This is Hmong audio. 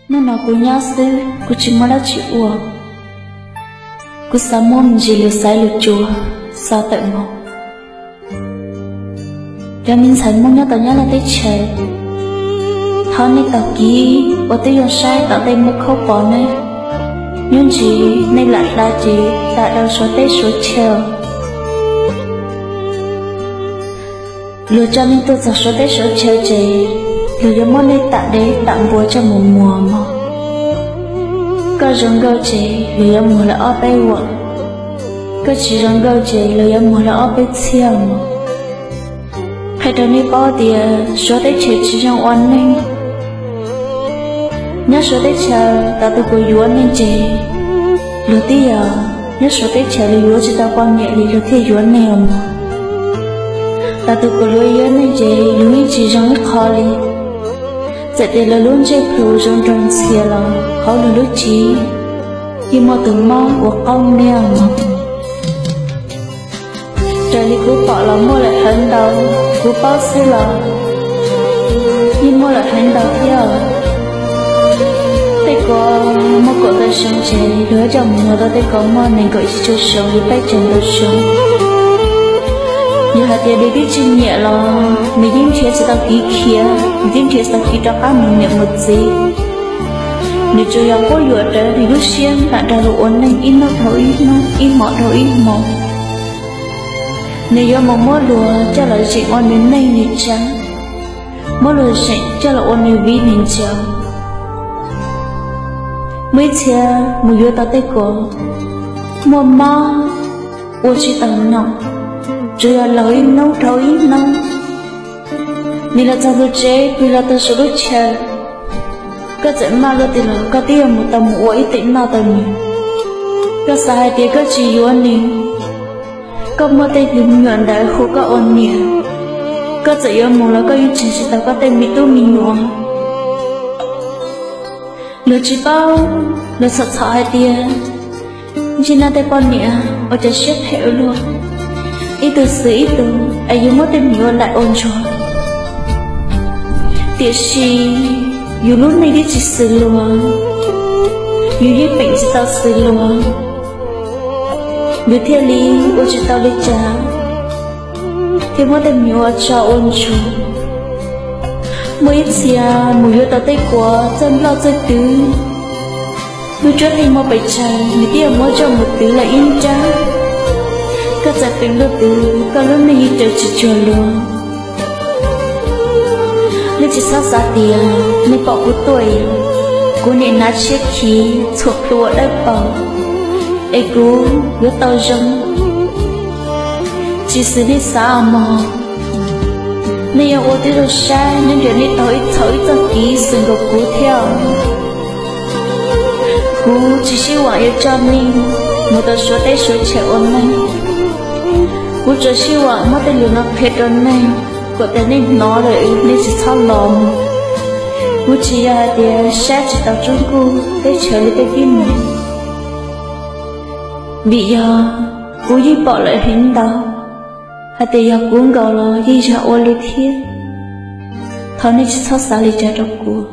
Hnub no kuv nyob xwb, kuv tsis muaj dab tsi ua. Kuv xav muab me ntsis lus xaiv lus tsuas xa tawm mus. Cov me ntxhais Hmoob nyob tom Nyab Laj teb chaws, thov nej taug kev uas twb zoo saib tom ntej muaj khaub pov ne. Nyob ntsis nej lam hla ces lam rau Suav teb Suav chaw. Luag coj nej tuaj txog Suav teb Suav chaw ces luag yuav muab nej tam dev tam npua coj mus muag mog. Koj zoo nkauj ces luag yuav muag lawm ob peb vuam, koj tsis zoo nkauj ces luag yuav muag lawm ob peb txhiab mog. Qhia rau nej paub tias Suav teb chaws tsis zoo ua neeg. Nyob Suav teb chaws, tus twg kuj yuav nej ces luag thiaj yog, nyob Suav teb chaws luag yuav tsis tau poj niam li luag thiaj yuav nej os mog. Tus twg kuj yuav nej ces luag yeej tsis zoo ib qho li. Txawm tias luag lub ntsej plhu zoo nraug ntxhias los hauv luag lub cev yeej muaj tus mob uas qaub niaj mog. Raws li kuv pom los muaj lawm heev ntau, kuv paub xwb los yeej muaj lawm heev ntau thiab. Tej ko muaj kaum tawm xyoo ces luag coj mus muag tau tej ko muaj nees nkaum tsib caug xyoo li peb caug ntau xyoo. Yog hais tias nws twb tsis nyiam los nws yeej nrhiav tsis tau kev khiav, nws yeej nrhiav tsis tau kev rov qab mus niam mus txiv. Nws tsuas yog quab yuam rawv nws lub siab nram nrog luag ua neej ib hnub dhau ib hnub, ib hmo dhau ib hmo. Nws yuav mus muab luag coj los zeem ua nws neej nws tsav, muab luag zeem coj los ua nws viv nws ncaus. Muaj ib txhia mus yuav tau tej ko muaj mob ua tsis tau nom, tsuas yog laug ib hnub dhau ib hnub. Nws los txog tus tsev, pw los txog saum lub chaw, koj txawm maj luaj twg los koj twb yuav mus tau mus ua ib teem noj tau nws. Koj xav hais tias koj tsis yuav nws, koj muaj tej me nyuam ntawd hu koj ua niam, koj txawm yuav mus los koj yeej tseg tsis tau koj tej me tub me nyuam. Luag tsis paub, luag txhom txhom hais tias ntsej noj tej poj niam ua cas siab phem ua luaj, ib tug xwm ib tug es yus muab tej me nyuam ua laim ua ntsuag. Tiam sis yus lub neej twb tsis xws luag, yus yeej peem tsis tau xws luag, yus thiaj li ua tsis tau li cas, thiaj muab tej me nyuam ua tsov ua ntsuag. Muaj ib txhia mus yuav tau tej kua txawj nploj txawj twv, lub cuab yeej muaj pes tsawg nws twb yuav muab coj mus twv lawm ib nrab. Koj txawm peem luaj twg koj lub neej yeej raws tsis cuag luag. Nej tsis txhob xav tias nej pom kuv tuaj, kuv niam hnav tshiab khiv txhuam plhu ua dawb paug es kuv yuav tau zoo. Tsis xws nej xav mog. Nej yuav ua tib zoo saib nyob ntias nej taug ib txhau ib txoj kev xwm nkaus kuv thiab. Kuv tsis sib vam yuav coj nej mus tau Suav teb Suav chaw ua neej. Kuv tsuas sib vam muab tej lus no qhia rau nej, kom tias nej hnov lawm nej tsis txhob los mus. Kuv tsis yog hais tias saib tsis taus Tsoob Kuj teb chaws li tej tib neeg, vim yog kuv yeej pom lawm heev ntau, hais tias yog kuv nkaus los yeej yog ua li thiab. Thov nej tsis txhob xav li cas rau kuv.